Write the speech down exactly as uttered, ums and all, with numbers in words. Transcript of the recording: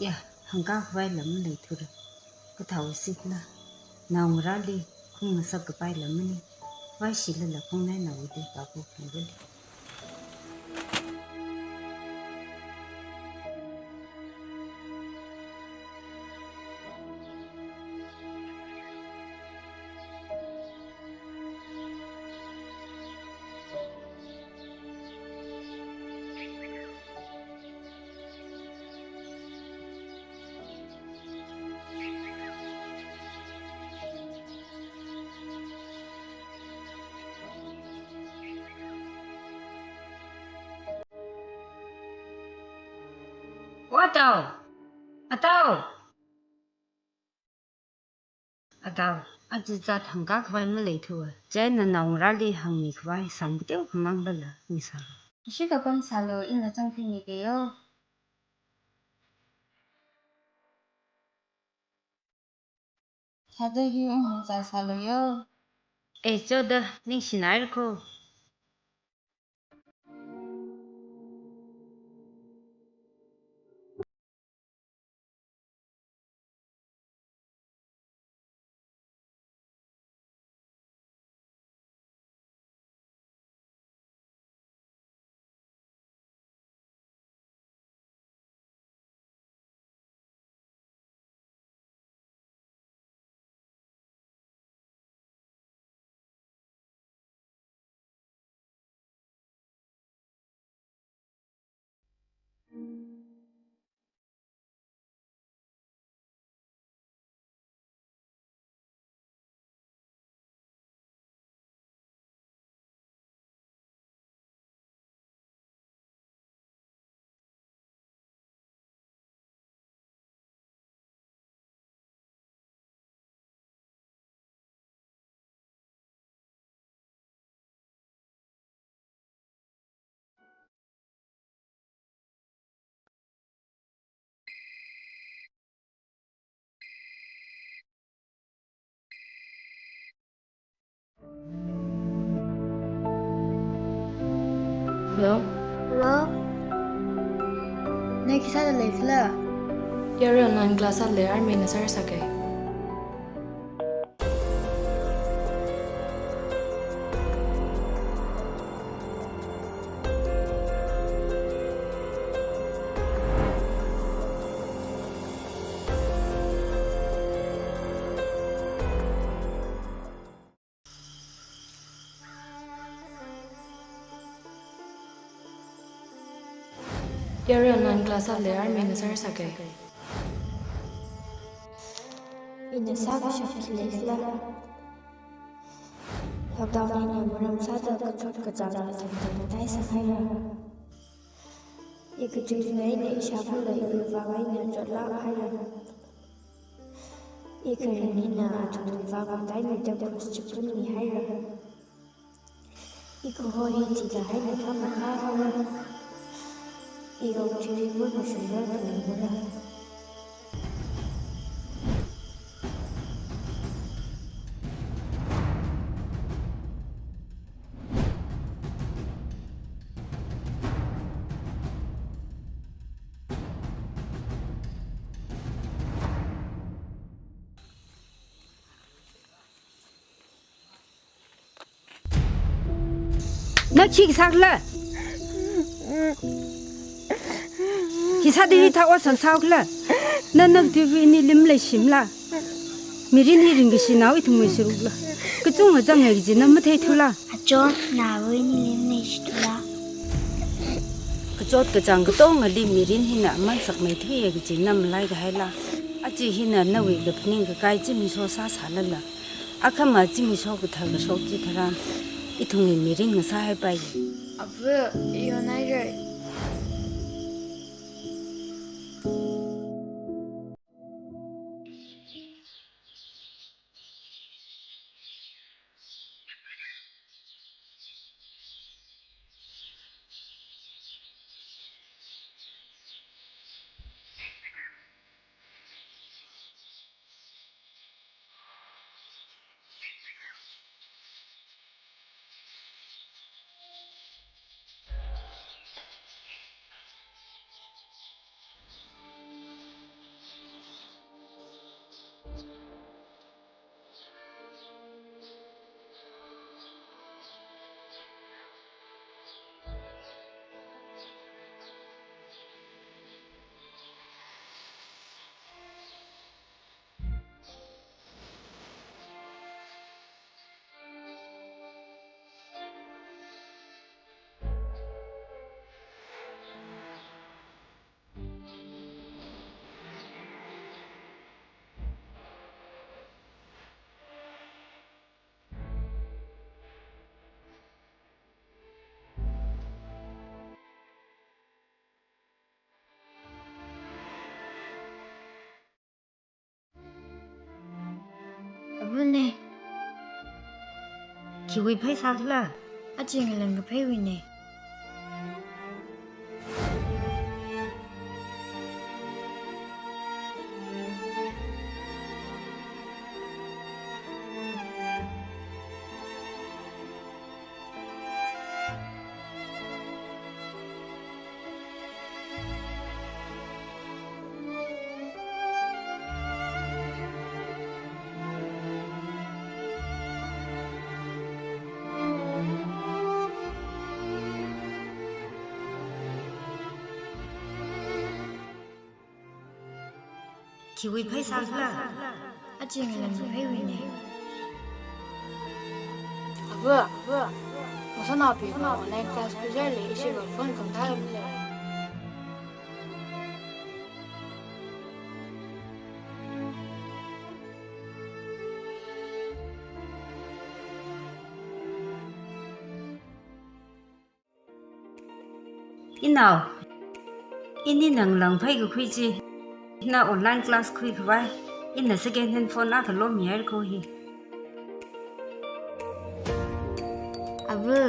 Ya, hāngkakhavai lam maleithura. Kathāo sikla. Naongarāli khum ngasakkapai lam mani. Vaishilala khongnainaoli pāpok ngarali. O Atao! Atao! Atao, aja zat hāngkakhavai maleithu. Chieina naongarāli hāngmikhavai sāmkateo khamang lala, mi sālu. Ishi kapam sālu, ina zangphingmikei yo. Thāda hi ungzā sālu yo. E, choda, ningshinaira kho. Hello? Hello? Na khi sāda leikhala? Yarui online class sālei, army na sāra sākei. Yarui online class sālei, army na sāra sākei. Ina sākashap khi leikhala? Lockdown eina maram sāda kachot kachāng zangzang matai sāhaira. Ikathuina eina ishāvāla iwui vang eina chotlāk haira. Ikharing hina athumwui vang mataimeida cross chipun mihaira. Ikaho hi thida eina khamakhā haora. Irong thiwui mut mashungra khalei mura. Na khi sākhala? Khi sāda hithā ot sāsākhala? Na nang tuivi ni lim leishimla? Mirin hi ringkashinao ithumwui sārukla. Kachungkha zanghai kaji na matheithula? Acho, nawui ni lim leishithula? Kachot kachāng katongali mirin hina mansakmeithuiya kaji na malai kahaila? Aja hina nawui kaphaning kakai zimiksho sāsālala, akhama zimiksho kathar kashok chitharan, ithumwui mirin ngasāhaipai. Ava, i yonhaira. Khiwui phei sākhala? Aja ngalāng kapheiwuine. Khiwui phei sākhala? Aja ngalāng kapheiwuine. Ava, ava. Masānaobingva online class khuiserlei, ishiva phone khamathā lei. Inao, ini nang ngalāng phei kakhui chi, na online class khuikhavai, ina second hand phone akha lomihaira kho hi. Ava,